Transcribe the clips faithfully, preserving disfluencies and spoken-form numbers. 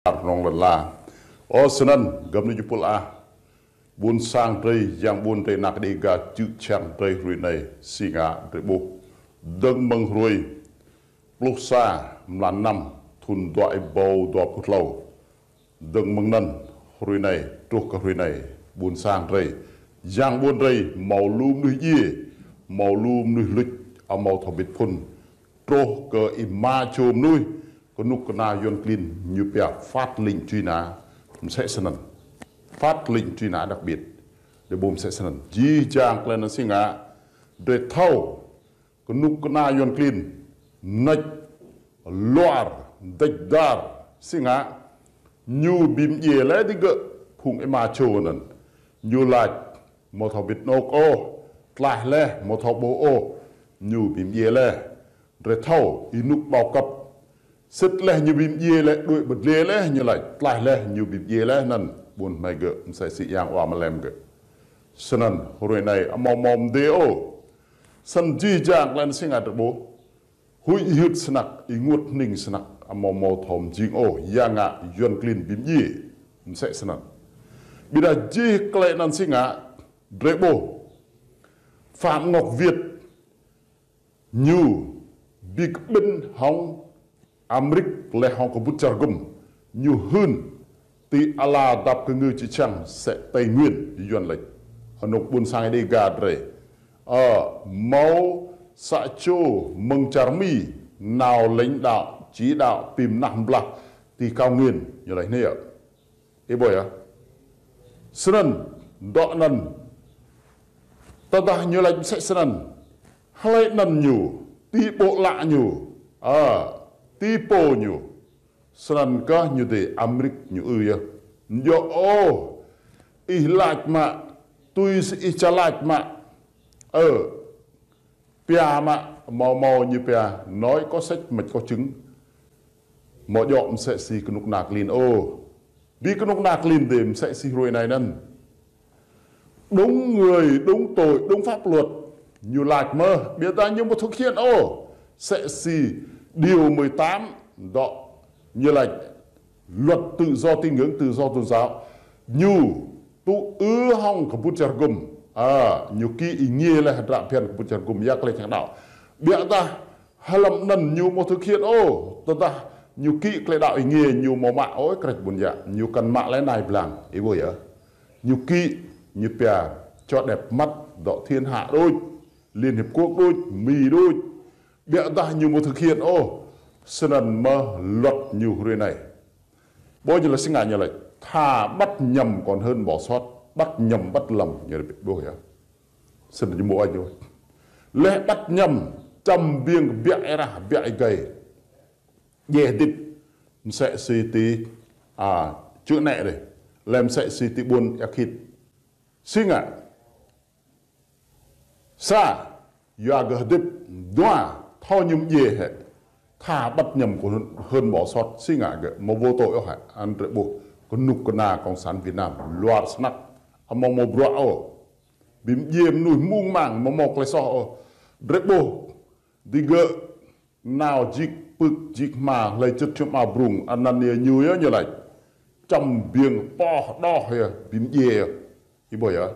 hrŏng lŏn la. Ơ, snăn, găp ni jơpul ah. Ƀuôn sang drei, yang ƀuôn drei, anak Đêga čư̆ čhiăng drei hrui anei, si ngă drei ƀuh. Dơ̆ng mơ̆ng hrui pluh sa mlan năm, thŭn dua êbâo dua pluh tlâo. Dơ̆ng mơ̆ng anăn, hrui anei, truh kơ hrui anei, ƀuôn sang drei, yang ƀuôn drei, hmâo lu mnuih djiê, hmâo lu mnuih luč, amâo thâo bĭt phŭn. Truh kơ ih mă čô mnuih, kơnuk kơna Yuăn klin ñu pia phát lệnh truy nã, msĕ snăn. Phát lệnh truy nã đặc biệt. Drei ƀuh msĕ snăn. Jih jang klei anăn si ngă, drei thâo, kơnuk kơna Yuăn klin, mnêč, luar, dêč dar, si ngă, ñu bi mdjiê leh digơ̆ phung êma čô anăn. Ñu lač, amâo thâo bĭt anôk ôh, tlaih leh, amâo thâo ƀuh ôh, ñu bi mdjiê leh. Drei thâo, ênuk bao cấp. Sĭt leh ñu bi mdjiê leh, đuĕ bơdlê leh, ñu lač, tlaih leh, ñu bi mdjiê leh, anăn, ƀuôn hmei gơ̆, msĕ si yang wa mlem gơ̆. Snăn, hrui anei, amâo mâo mdê ôh. Snăn jih jang klei anăn si ngă drei ƀuh. Huĭ hyưt snăk, ênguôt hnĭng snăk, amâo mâo thâo mjing ôh, ya ngă Yuăn klin bi mdjiê, msĕ snăn. Ƀiădah jih klei anăn si ngă, drei ƀuh. Phạm Ngọc Việt, ñu bi kƀĭn hŏng Amêrik leh hŏng kơbŭt čar gŭm, ñu hưn ti ala dap kơ ngư čư̆ čhiăng msĕ Tây Nguyên, Yuăn lač. Anôk ƀuôn sang Đêga drei. Ơ, hmâo sa čô mơ̆ng čar Mi, nao lãnh đạo, chỉ đạo, bi mnah blah ti cao nguyên, ñu lač anei yơh. Ih ƀuh yơh. Snăn, dŏ anăn. Tơdah ñu lač msĕ snăn. Hlei anăn ñu, ti ƀô̆ lă ñu. Ơ, ti pô ñu. Snăn kơh ñu dê Amêrik ñu ư yơh. Ñu ôh, ih lač mă, tui si ih ča lač mă. Ơ, pia mă, amâo mâo ñu pia, nói có sách mách có chứng. Amâo djŏ msĕ si kơnuk kơna klin ôh. Bi kơnuk kơna klin dê msĕ si hrui anei anăn. Đúng người, đúng tội, đúng pháp luật. Ñu lač mơh, ƀiădah ñu amâo thực hiện ôh. Msĕ si điều mười tám, dŏ, ñu lač luật tự do tín ngưỡng, tự do tôn giáo. Ñu tŭ ư hŏng kơbŭt čar gŭm. Ơ, ñu ký êngiê leh hdră phiăn kơbŭt čar gŭm, ya klei čang đăo. Ƀiădah, hlăm anăn ñu amâo thực hiện ôh, tơdah ñu ký klei đăo êngiê ñu amâo mă ôh, krĕč ƀuôn yă, ñu kăn mă leh nai blang, ih ƀuh yơh. Ñu ký, ñu pia, cho đẹp mắt, dŏ thiên hạ đôč, Liên Hiệp Quốc đôč, Mi đôč. Ƀiădah ñu amâo thực hiện ôh, snăn mơh luật ñu hrui anei. Ƀuh ñu lač si ngă ñu lač, thà bắt nhầm còn hơn bỏ sót, bắt nhầm bắt lầm, ñu lač ƀuh yơh. Snăn ñu mâo añ ôh. Leh bắt nhầm, čăm biêng biă êrah, biă êgei. Djai hdĭp, msĕ si ti, a, čư̆ nĕ dih. Leh msĕ si ti ƀuôn Êa Khit. Si ngă. Sa, yua gơ̆ hdĭp, dua, thâo ñu mdjiê hĕ. Thà bắt nhầm còn hơn, hơn bỏ sót, si ngă gơ̆, amâo vô tội ôh hĕ, anăn drei ƀuh, kơnuk kơna Cộng sản Việt Nam, luar snăk, amâo mâo bruă ôh. Bi mdjiê mnuih mung mang, amâo mâo klei soh ôh. Drei ƀuh, digơ̆, nao jik pưk jik hma, hlei čŭt čŭm a brung, anăn yơh ñu yơh ñu lač. Čăm biêng poh đoh yơh, bi mdjiê yơh. Ih ƀuh yơh,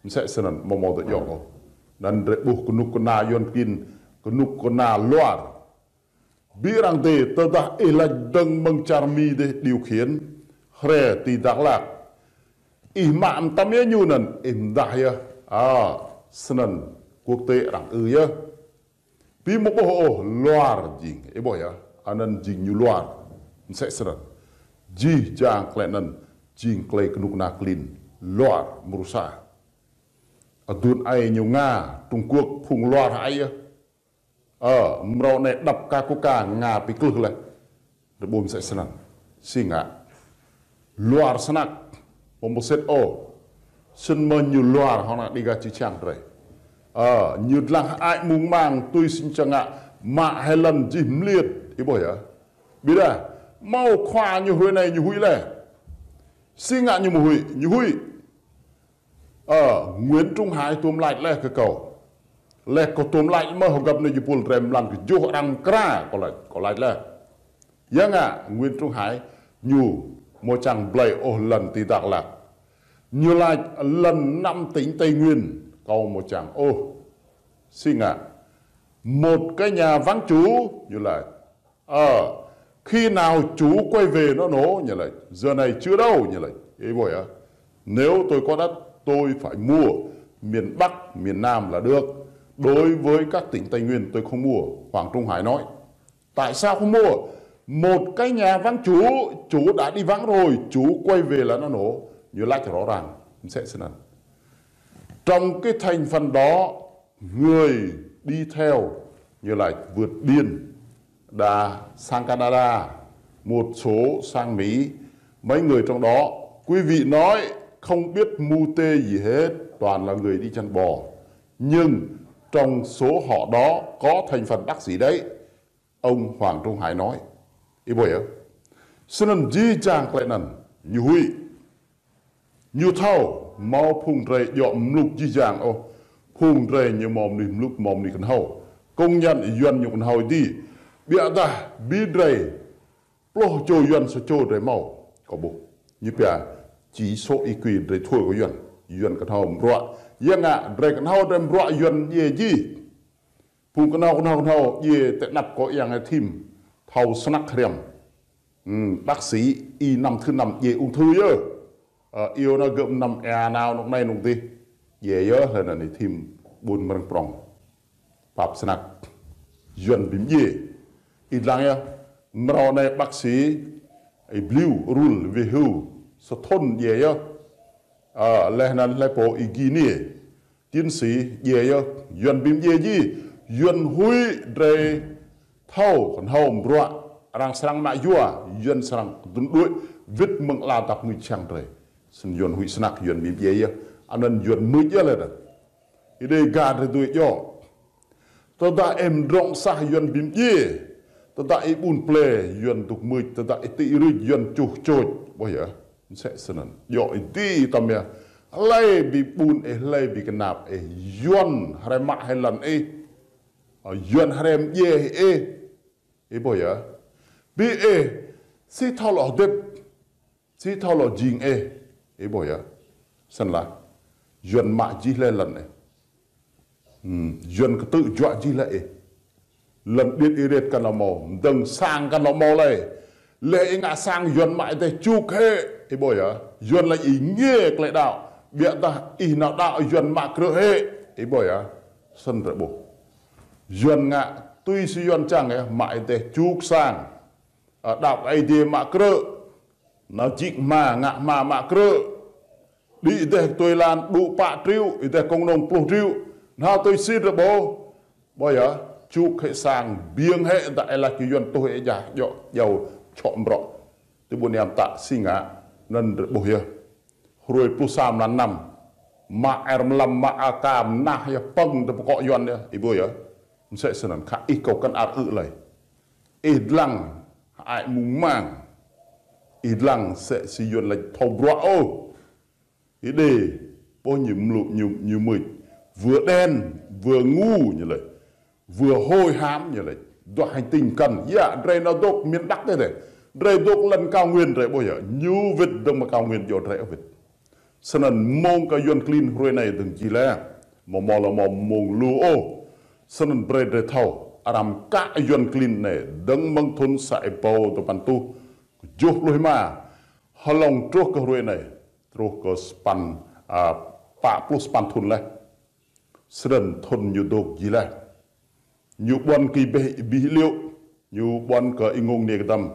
msĕ snăn, amâo mâo tơ djŏ ôh. Anăn drei ƀuh kơnuk kơna Yuăn klin, kơnuk kơna luar. Bi arăng dê, tơdah ih lač dơ̆ng mơ̆ng čar Mi dih điều khiển, hriê ti Dak Lak. Ih mă mtam yơh ñu anăn, ih mdah yơh. A, snăn, quốc tế arăng ư yơh. Bi amâo ƀuh ôh, luar jing, ih ƀuh yơh, anăn jing ñu luar, msĕ snăn. Jih jang klei anăn, jing klei kơnuk kơna klin, luar, mrô sa. Aduôn aê ñu Nga, Trung Quốc, phung luar hă yơh. Ơ, mrâo anei đăp ka kôka Nga bi klưh leh. Drei ƀuh msĕ snăn. Si ngă. Luar snăk. Pô msĕ ôh. Snăn mơh ñu luar hŏng anak Đêga čư̆ čhiăng drei. Ơ, ñu dlăng hơăi mung mang tui si ñu čang ngă mă hơlăn jih mliêt. Ih ƀuh yơh. Ƀiădah, mâo khua ñu hrui anei ñu huĭ leh. Si ngă ñu mâo huĭ, ñu huĭ. Ơ, Nguyễn Trung Hải tuôm lač leh kơ kâo. Leh kâo tuôm lač mơh hŏng găp ni jơpul drei mlan kơ juh arăng mkra, kâo lač, kâo lač leh. Ya ngă, Nguyễn Trung Hải, ñu, mơ̆ čang blơi ôh lŏn ti Dak Lak. Ñu laĭ lŏn năm tỉnh Tây Nguyên, kâo mơ̆ čang ôh. Si ngă, một cái nhà vắng chủ, ñu laĭ. Ờ, khi nào chủ quay về nó nổ, ñu laĭ. Giờ này chưa đâu, ñu laĭ. Ih ƀuh yơh. Nếu tôi có đất, tôi phải mua miền Bắc, miền Nam là được. Đối với các tỉnh Tây Nguyên, tôi không mua, Hoàng Trung Hải nói. Tại sao không mua? Một cái nhà vắng chủ, chủ đã đi vắng rồi, chủ quay về là nó nổ. Ñu laĭ rõ ràng, msĕ snăn. Trong cái thành phần đó, người đi theo, ñu laĭ vượt biên, đã sang Canada, một số sang Mỹ, mấy người trong đó, quý vị nói không biết mưu tê gì hết, toàn là người đi chăn bò. Nhưng trong số họ đó có thành phần bác sĩ đấy, ông Hoàng Trung Hải nói. Ih ƀuh yơh. Snăn jih jang klei anăn, ñu huĭ. Ñu thâo, mâo phung drei djŏ mluk jih jang ôh. Phung drei ñu mâo mnuih mluk, mâo mnuih kơnhâo. Công nhận Yuăn ñu kơnhâo dih. Ƀiădah bi drei, pluh čô Yuăn sa čô drei mâo. Kâo ƀuh. Ñu pia chỉ số I Q drei thua kơ Yuăn. Yuăn kơnhâo bruă. Yang ngă drei kơnhâo drei bruă Yuăn djiê jih. Phung kơnhâo, kơnhâo, kơnhâo, djiê tơ anăp kơ yang thim, thâo snăk hriăm. Hmm, bác sĩ Y năm thứ năm djiê ung thư yơh. Ơ, iâu nao gơ̆ năm êa nao nŏk anai nŏk adih. Djiê yơh, hlơi anăn thim ƀuôn mrơ̆ng prŏng. Pap snăk. Yuăn bi mdjiê. Ih dlăng yơh, mrâo anai bác sĩ Y Bliu Rul Wê Hưu, sa thŭn djiê yơh. Ơ, leh anăn hlei pô Y Gini, tiến sĩ djiê yơh, Yuăn bi mdjiê jih. Yuăn huĭ drei thâo kơnhâo bruă, arăng srăng mă yua, Yuăn srăng dŭn đuĕ, wĭt mơ̆ng ala dăp ngui čang drei. Snăn Yuăn huĭ snăk, Yuăn bi mdjiê yơh. Anăn Yuăn mưč yơh leh anăn. Ih dê gah drei tui djŏ. Tơdah ih mdrŏng sah Yuăn bi mdjiê. Tơdah ih ƀun ple Yuăn dôk mưč, tơdah ih tĭ rưč Yuăn čuh čôč. Ƀuh yơh, msĕ snăn. Djŏ ih dih tăm yơh. Hlei bi ƀun ih, hlei bi kơnap ih, Yuăn hrăm mă hĭ lŏn ih. Ơ, Yuăn hrăm mdjiê hĭ ih. Ih ƀuh yơh. Bi ih, si thâo lŏ hơdip. Si thâo lŏ jing ih, ih ƀuh yơh. Snăn lah. Yuăn mă jih leh lŏn ih. Hmm, Yuăn kơtư̆ juă jih leh ih. Lŏn điêt ih rĕt kăn lŏ mâo, mdơ̆ng sang kăn lŏ mâo leh. Leh ih ngă sang Yuăn mă ih dêh čuk hĕ, ih ƀuh yơh. Yuăn laĭ ih ngiê klei đăo. Ƀiădah ih nao đăo Yuăn mă krư̆ hĕ, ih ƀuh yơh. Snăn drei ƀuh. Yuăn ngă tui si Yuăn čang yơh, mă ih dêh čuk sang. Ơ, đăo Aê Diê mă krư̆. Nao jik hma, ngă hma mă krư̆. Đĭ ih dêh tui lan đŭ pă triệu, ih dêh kông nông pluh triệu. Nao tui si drei ƀuh. Ƀuh yơh, čuk hĕ sang, biêng hĕ, dah ih lač kơ Yuăn tuh ih jah, djŏ, jao, čŏk mrŏ. Ti ƀuôn Niam tă si ngă, anăn drei ƀuh yơh. Hruê pluh sa mlan năm. Mă air mlam, mă A K, mnah yơh pơ̆ng tơ pơkŏ Yuăn yơh, ih ƀuh yơh. Msĕ snăn khă ih kâo kăn ar ư̆ lei. Ih dlăng, hơăi mung mang. Ih dlăng msĕ si Yuăn lač thâo bruă ôh. Ih dê, ƀuh ñu mluk, ñu, ñu mưč. Vừa đen, vừa ngu ñu lač. Vừa hôi hám ñu lač. Dua hành tinh kăn. Yă, drei nao dôk miền Bắc dêh dêh. Drei dôk lăn cao nguyên drei ƀuh yơh. Ñu wĭt dơ̆ng mơ̆ng cao nguyên djŏ drei wĭt. Snăn mơ̆ng kơ Yuăn klin hruê anei dơ̆ng jih leh. Mơ̆ mơ̆ lŏ mơ̆ mơ̆ng lu ôh. Snăn brei drei thâo. Arăng kă Yuăn klin anei. Dơ̆ng mơ̆ng thŭn sa êbâo dua păn êtuh kjuh pluh êma. Hlŏng truh kơ hruê anei. Truh kơ sa păn, a, pă pluh sa păn thŭn leh. Snăn thŭn ñu dôk jih leh. Ñu ƀuăn kơ ih ƀuh, ƀuh liu. Ñu ƀuăn kơ ih ngông anei kơdăm.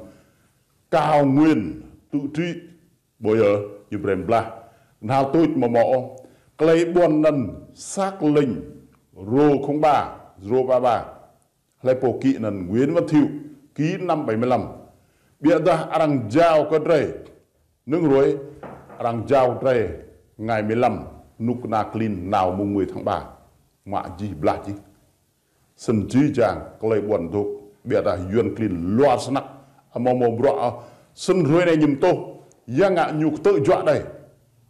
Cao nguyên tự trị. Ƀuh yơh, ñu brei blah. Nao tuč mơ̆ mơ̆ ôh. Klei ƀuăn anăn xác lệnh rô không ba, rô ba ba. Hlei pô ký anăn Nguyễn Văn Thiệu, ký năm bảy mươi lăm. Ƀiădah arăng jao kơ drei. Nưng hruê, arăng jao kơ drei ngày mười lăm, knŭk kna klin nao mùng mười tháng ba. Mă jih blah jih. Snăn jih jang, klei ƀuăn dôk, ƀiădah Yuăn klin luar snăk, amâo mâo bruă ôh, snăn hruê anei ñu mtuh, yang ngă ñu kơtư̆ juă đei.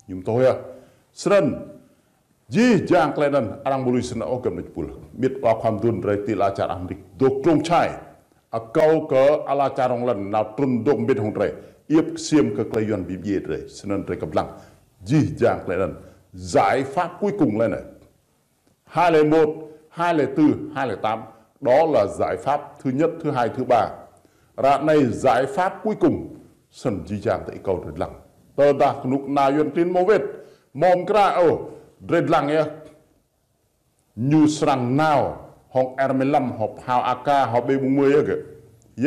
Ñu mtuh yơh. Snăn, jih jang klei anăn, arăng mâo lui snăn ôh găp ană jơpul. Mĭt wa khua mduôn drei ti ala čar Amêrik, dôk trông čhai. Akâo kơ ala čar rŏng lăn, nao trŭn dôk mbĭt hŏng drei. iĕp ksiêm kơ tơlơi Yuan ƀing djai drei, snăn drei kăp lăng. Jih jang tơlơi anăn. Giải pháp cuối cùng lĕ anai. Hai lẻ một, hai lẻ tư, hai lẻ tám. Đó là giải pháp thứ nhất, thứ hai, thứ ba. Ră anai giải pháp cuối cùng. Snăn jih jang tơ akŏ drei lăng. Tơdah kơnuk kơna Yuan klin mơwĕt, mơ̆ng kră ôh, drei lăng yơh. Ñu srăng nao, hŏng R mười lăm, hŏng phao A K, hŏng B bốn mươi yơh gơ̆.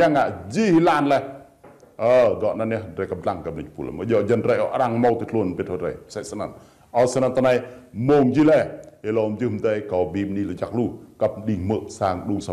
Yang ngă jih lăn leh. Ơ, dŏ anăn yơh, drei kăp lăng kơ ƀing pul. Mơ̆ djŏ jăn drei ôh arăng mâo ti tluôn pĭt hŏ drei. Sĕ snăn. Ơ, snăn tơ anai, mơ̆ng jih leh, êlâo mơ̆ng jih mơ̆ng tơi kâo bi mni lu čăk lu, kăp đing mơ̆ sang đung sa